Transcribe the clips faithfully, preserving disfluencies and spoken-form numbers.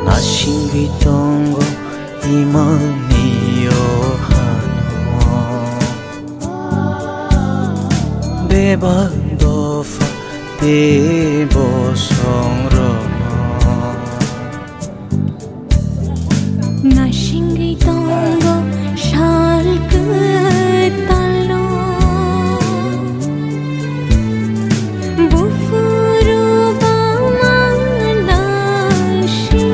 Nasingwi tongo imani o hano, bebak dopha tei bosongrokno. Nasingwi tongo sal kwtalno, buphuru bama nangsino.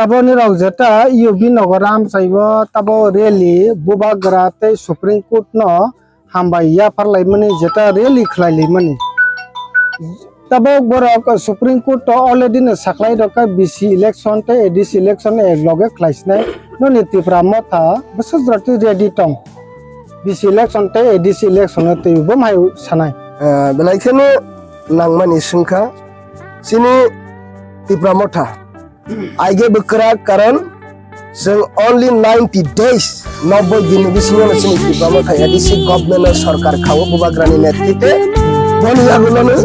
Taboni rok jeta U B nogo ram saibo tabo rally bubagra tei Supreme Court no hambai yaphar laimani jeta rally khlai laimani. Tabok borok Supreme Court o already no saklai rok kha B C election tei A D C election e loge khlai sinai noni Tipra Motha bwswk jora twi ready tong B C election tei A D C election o twi bo mai sanai. Eh, belai kheno nangmani swngkha chini Tipra Motha. Aige bwkrak karon chwng only ninety days, nobboi din ni bisingo no chini Tipra Motha A D C government no sorkar khao bubagrani netrite. Boni yagulo no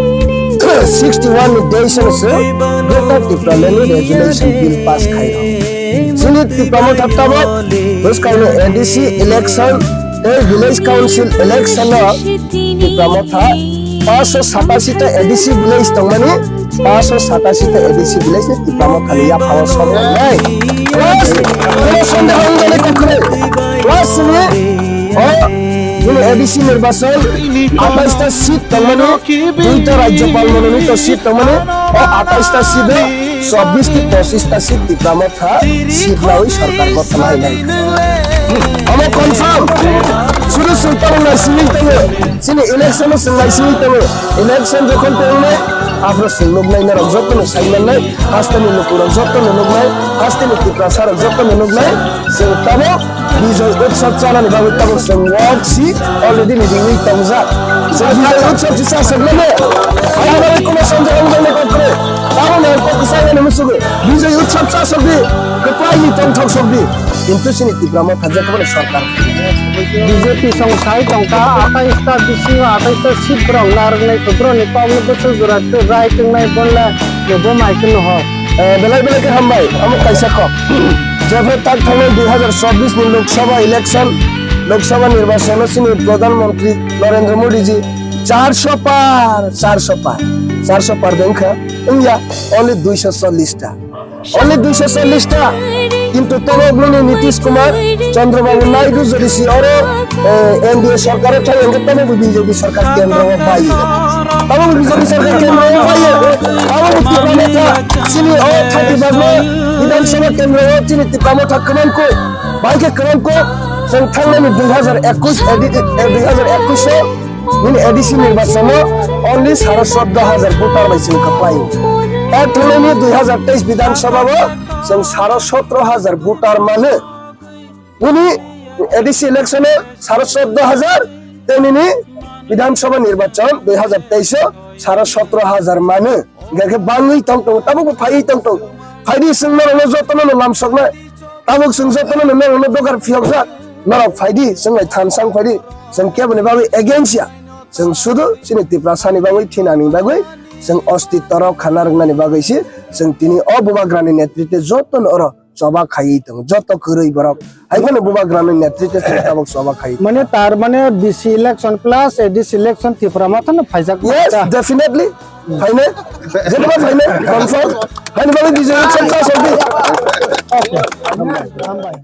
sixty one ni days no se Greater Tipraland ni regulation bill pass khaio. Chini Tipra Motha tabok bwskang no A D C election tei village council election no Tipra Motha paanch sho satashi ta A D C village tongmani, paanch sho satashi ta A D C village ni Tipra Motha ni yaphao sok nai. Plus, kono sondeho wngmani kokrwi. Plus ni, o, nini A D C nirbachon, atais ta seat tongmani, duita rajyopal mononito seat tongmani, o atais ta seat o, chobbish ki pochish ta seat Tipra Motha seat lawi sorkar gotho lainai. Omo confirm. Sudu sui tabuk naisingwi tongo. Chini election o chwng naisingwi tongo. Election jokhon tongnai, aphuru chwng nuknai norok jotono sai mannai. Hasteni lukurok jotono nuknai. Hasteni Tiprasa rok jotono nuknai. Chwng tabuk Bijoy Utsav chanani bagwi tabuk chwng wok si already ni ringwi tongjak. Chwng Bijoy Utsav si chasakmano. Ani bagwi kuno sanja wngjaknai kok kwrwi. Tabukno ang kok kwchangmani musugo. Bijoy Utsav chasakdi. Kwplaini tongthok sokdi. Kintu chini Tipra Motha je kono sorkar. B J P song sai tongkha, atais ta bisingo atais ta seat borok narwknai, borokni kokno bwswk jora tei rai tongnai, bonle bo mai kheno ho. Eh, belai belai khe hambai, amo kaisa kok. Jephru tak thangnai dui hazar chobbish ni Lok Sabha election, Lok Sabha nirbachon o chini Pradhan Mantri Narendra Modi ji charso par, charso par, charso par dengkha, wngya only duiso chollish ta. Only duiso chollish ta. Kintu tabuk nini Nitish Kumar, Chandrababu Naidu jodi si oro, eh, N D A sorkar o thai hwnkhe tabuk bo B J P sorkar kendro o bai. Tabuk bo B J P sorkar kendro o bai. Tabuk bo Tipra Motha chini o thati bagma Bidhan Sabha kendro o chini Tipra Motha kwbangkuk. Bai khe kwbangkuk chwng thangnani dui hazar ekush, eh, dui hazar ekush o nini A D C nirbachon o only saro choddo hajar voter bai chwng kwplai. Ek thangnani dui hazar teis Bidhan Sabha o chwng saro sotro hajar voter mano. Nini A D C election o saro choddo hajar, tei nini Bidhan Sabha nirbachon dui hazar teis o saro sotro hajar mano. Hingkhe bangwi tong tongo, tabukbo phaiwi tong tongo. Phaidi chwng norokno jotono no lamsoknai. Tabuk chwng jotono no norokno dogar phiyokjak. Norok phaidi, chwng bai thansang phaidi. Chwng keboni bagwi against ya. Chwng sudu chini Tiprasani bagwi, thinani bagwi, chwng ostitto rok khana rwngnani bagwi se chwng tini o bubagrani netrite jotono oro choba khaiwi tongo, joto kwrwi borok. Hai phano Bubagrani netritwe chwng tabok choba khaiwi. Mane tar mane B C election plus A D C election Tipra Motha no phaijak. Yes, definitely. Phainai. Jetoba phainai, confirm. Haini bagwi B J P election plus A D C. Okay. Hambai.